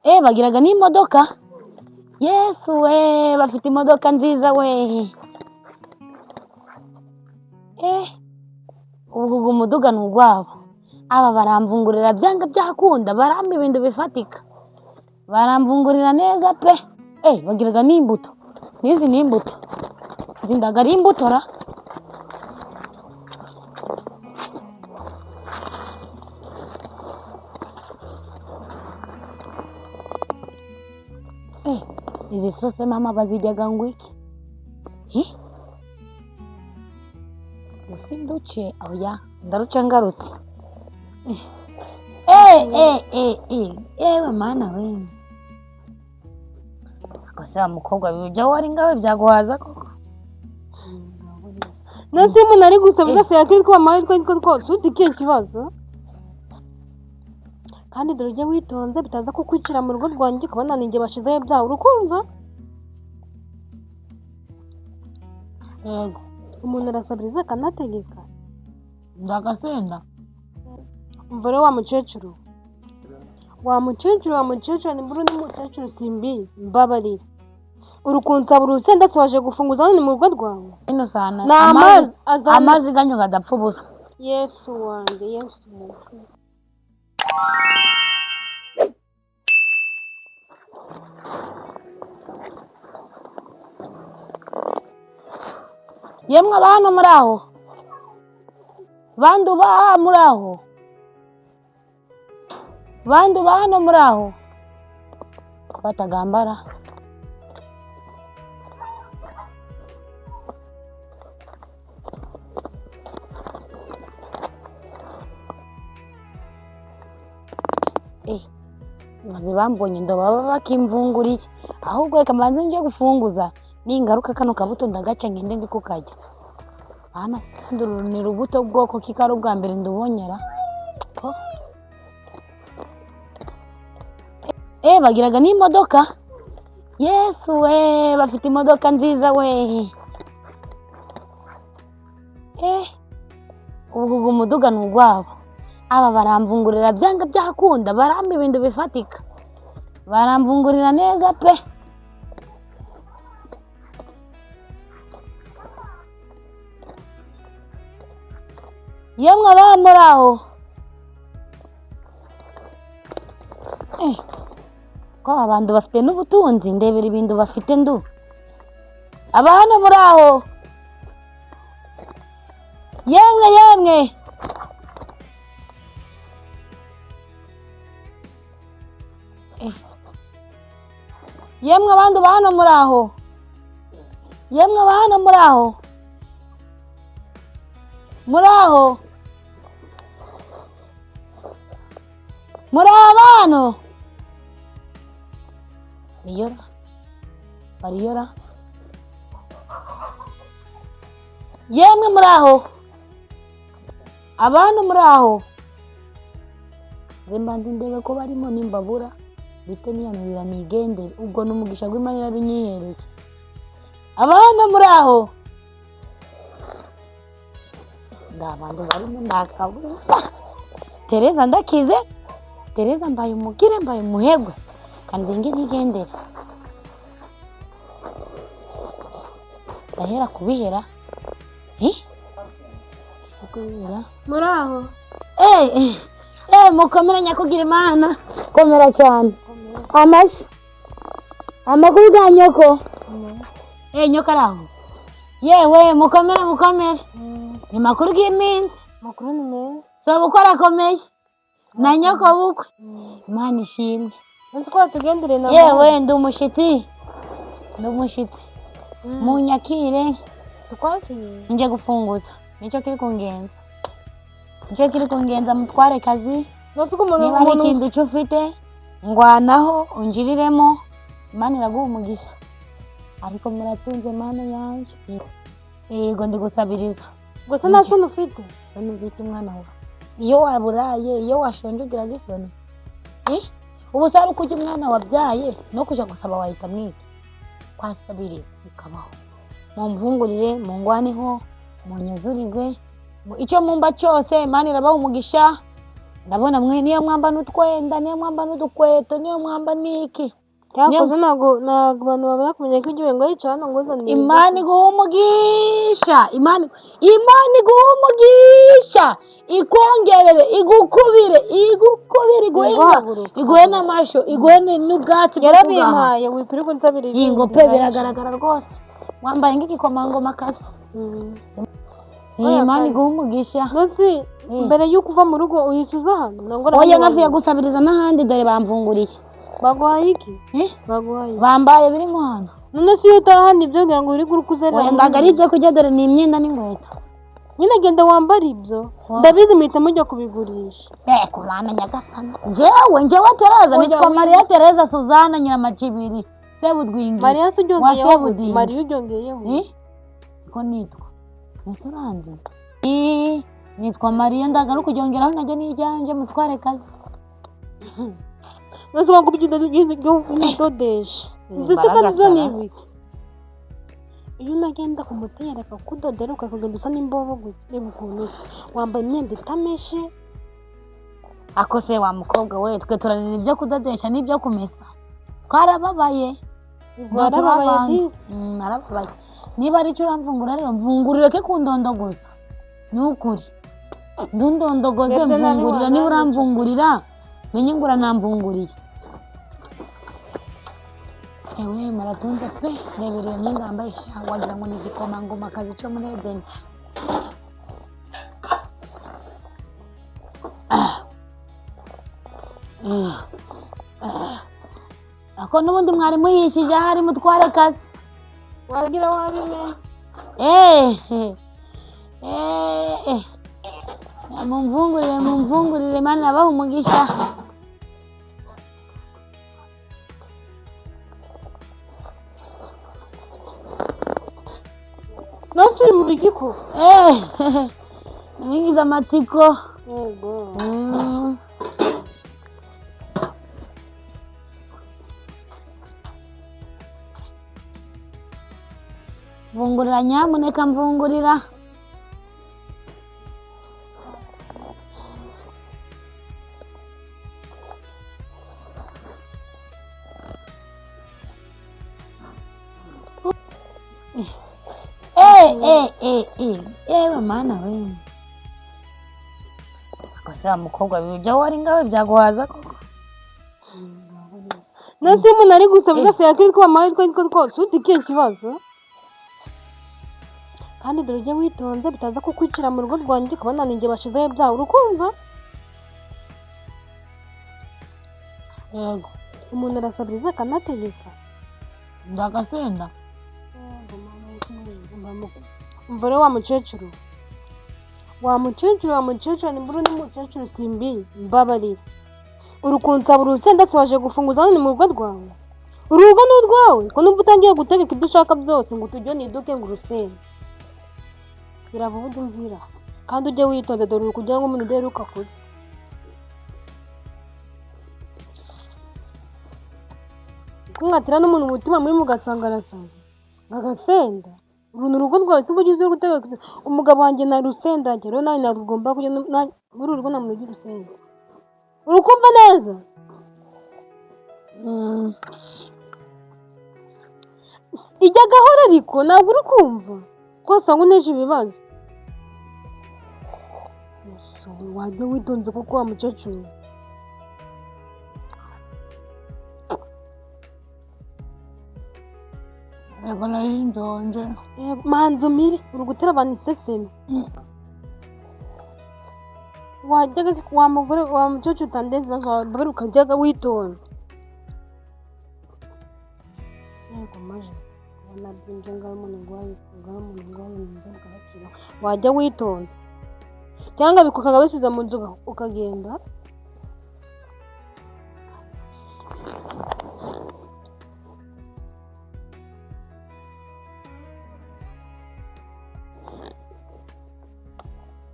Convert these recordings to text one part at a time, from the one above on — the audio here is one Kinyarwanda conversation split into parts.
Bagiraga n'imodoka. Yesu we, bafite imodoka nziza we. Eh, ubwo ugu muduga ni ugwabo. Aba baramvungurira byanga byakunda, barampa ibintu bifatika, baramvungurira neza pe. Bagiraga n'imbuto, n'izi ni imbuto, izi ndaga ari imbuto ra. Izi sose mama bazijyaga ngo iki? Hi? Gusa nduce, oya, ndaruca ngarutse. Ewe mana we, gusa wa mukobwa ibyo wari ngawe byaguhaza koko? Nase iyo umuntu ari gusaba byose yakitwa amahirwe ariko rwose ufite ikihe kibazo? Kandi dore ujye witonze bitaza kukwicira mu rugo rwanjye ukabona ninjye bashizeho ibyawe, urukumva? Yego. Umuntu arasabiriza akanategeka. Ndagasenda. Umva rero wa mukecuru, wa mukecuru, wa mukecuru, nimba uri n'umukecuru simbizi, mbabarira. Uri kunsaba urusenda se waje gufunguza none mu rugo rwawe? Ino sana. Ni amazi azana. Amazi ganyu gadapfa ubusa. Yesu wanjye, Yesu wanjye. Yemwe abantu muri aho, bandu ba muri aho, bandu ba hano muri aho batagambara. Maze bambonye ndo baba bakimvunguriye, ahubwo reka mbanze nje gufunguza, ningaruka kano kabuto ndagaca ngende ndi kukajya. Ana kandi uru ni urubuto bwoko ki kari ubwa mbere ndubonyera? Oh. Bagiraga n'imodoka. Yesu we, bafite imodoka nziza we. Ubwo ugu muduga ni ugwabo. Aba baramvungurira byanga byakunda, barampa ibintu bifatika, baramvungurira neza pe. Yemwe aba muri aho, ko aba bantu bafite n'ubutunzi, ndebera ibintu bafite ndu. Aba hano muri aho, yemwe yemwe. Yemwe abantu ba hano muri aho, yemwe aba hano muri aho, muri aho, muri abano bariyora, bariyora. Yemwe muri aho, abantu muri aho, mbanze ndebe ko barimo, nimbabura bite niyanurira nigendere, ubwo ni umugisha w'Imana irabinyihereye. Abana muri aho, nda bantu barimo ndakabura. Tereza ndakize, Tereza mbaye umukire, mbaye umuhegwe, kandi nge nigendere. Ndahera kubihera. Kubihera. Muri aho. Mukomere nyakugira Imana. Komera cyane. Amashyi. Amakuru ga nyoko. Nyoko ari aho. Yewe mukomere, mukomere. Ni makuru y'iminsi. Makuru ni meza. Soba uko arakomeye. Na nyoko bukwe. Imana ishimwe. Uzi ko watugendereye na Yewe ndi umushitsi. Ndi umushitsi. Munyakire. Tukwakiriye. Nje gufunguza. Nicyo kiri kungenza. Nicyo kiri kungenza mutware kazi. Nzi ko umuntu Niba hari ikintu icyo ufite ngwanaho unjiriremo, Imana iraguha umugisha. Ariko muratunze Mana yanje. Yego ndi gusabiriza. Gusa nta soni ufite. Soni ufite umwana wawe. Iyo waburaye, iyo washonje ugira isoni. Ubu se ari uko ujya umwana wabyaye no kuja gusaba wahita mwita. Kwasabiriza bikabaho. Mumvungurire, mungwaneho, munyuzurirwe. Icyo mumba cyose Imana irabaha umugisha. Ndabona mwe niyo mwamba n'utwenda, niyo mwamba n'udukweto, niyo mwamba n'iki. Cyakoze ntabwo abantu babura kumenya ko igihe ngo yicara hano ngo uzane Imana iguhe umugisha, Imana iguhe umugisha, ikongerere, igukubire, igukubire, iguhe inka, Iguhaguruka. iguhe n'amasho, iguhe n'ubwatsi bwo kugaha. Yarabimpaye, wikwiriye kunsabira ibindi. Yingo pe, biragaragara rwose wambaye nk'igikomangoma kazi. Oya, Imana kandi. iguhe umugisha. Ntuzi mbere y'uko uva mu rugo uhise uza hano ntabwo Oya, navuye gusabiriza n'ahandi, dore bamvunguriye. Baguhaye iki? Eh? Baguhaye iki? Bambaye birimo hano. None se iyo utahana ibyo kugira ngo uri kuzerera? Oya, ntabwo ari ibyo kurya, dore ni imyenda n'inkweto. Nyine genda wambare ibyo, ndabizi muhita mujya kubigurisha. Eh, kumana nyagasani, njyewe Tereza Oya, nitwa Mariya Tereza Suzana Nyiramacibiri Sebudwingi Mariya se wa uryongeyeho? Sebudingi. Mariya uryongeyeho? Eh? Ko nitwa ese uranzi? Eh, nitwa Mariya, ndagaruka uryongeraho najya n'ijyanje mutware kazi. None se wanga ubidodesha ndetse kandi ibyo ni ibiki? Iyo unagenda ku mutera akakudodera ukakugenda usa n'imbobo gusa, reba ukuntu usa, wambaye imyenda itameshe. Ako se wa mukobwa we, twe turanira ibyo kudodesha n'ibyo kumesa, twarababaye. Warababaye. Turabanza. Disi. Narababaye. Niba ari cyo uramvungura rero, mvungurire ke kundondogoza, ni ukuri ndundondogoze. Ndetse nari Mvungurira niba wanandica. uramvungurira, menye ngo uranamvunguriye. Ewe, muratunze pe! Rebera iyo myenda wambaye sha, wagira ngo ni igikomangoma kazi cyo muri Edeni. Ah. Mm. Ah. Ako n'ubundi mwari muhishije ahari mutware kazi. Wagira wabimenye. Eh, eh, eh. Mumvungurire, mumvungurire, Imana irabaha umugisha. None se uri mu bigiko? Eh, ngize amatsiko. Yego. Mvungurira nyamuneka, mvungurira. Eh, eh, eh, eh, ewe mana we! Gusa wa mukobwa, ibyo wari ngawe byaguhaza koko? None se iyo umuntu ari gusaba byose yakiri ko bamuhaye utwo aritwo twose, ufite ikihe kibazo? Kandi dore ujye witonze bitaza kukwicira mu rugo rwanjye, ukabona ni njye bashizeho ibyawe, urukumva? Yego. Umuntu arasabiriza akanategeka. Ndagasenda. Umva rero wa mukecuru, wa mukecuru, wa mukecuru, nimba uri n'umukecuru simbizi, mbabarira, uri kunsaba urusenda se waje gufunguza hano ni mu rugo rwawe? Urugo ni urwawe ko numva utangiye gutegeka ibyo ushaka byose, ngo utujye niduke ngo urusende birava uburyo umvira, kandi ujye witonda, dore uri kugira ngo umuntu udaheruka kurya. Kumwatira n'umuntu umutima muri mugasanga arasaze agasenda. Uru ni urugo rwawe si ugize uri gutegeka umugabo wanjye na rusenda rero nawe ntabwo ugomba kujya muri uru rugo, nta muntu ugira urusenda, urukumva neza? Ijya gahoro, ariko ntabwo uri kumva ko wasanga uneje ibibazo. Wajya witonze kuko wa mukecuru. Yego, nari nshonje. Manzi umire, uri gutera abantu isesemi. Wajyaga wa mugore wa mukecuru utandeze ibibazo, wababara ukajyaga witonze. Yego maje ubona byinshi ngaho umuntu urwaye, ngaho umuntu urwaye mu nzu ukahakira, wajya witonda cyangwa bikukanga bisize mu nzu ukagenda.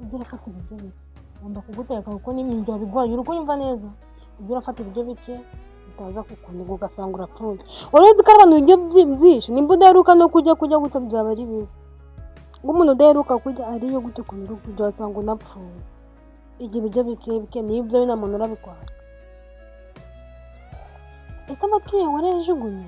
Ujye urafata ibiryo bike, ngomba kuguteka kuko n'ibintu byawe bigwanye, uri kunyumva neza? Ujye urafata ibiryo bike bitaza kukuniga ugasanga urapfuye. Wari uzi ko ari abantu ibiryo byinshi, nimba udaheruka no kurya, kurya gutya byaba ari bibi. Ngo umuntu udaheruka kurya ariyo gutya ukuntu uri kurya wasanga unapfuye. Igihe ibiryo bike bike nibyo nta muntu urabikwaka. Ese amatwi yawe warayajugunye?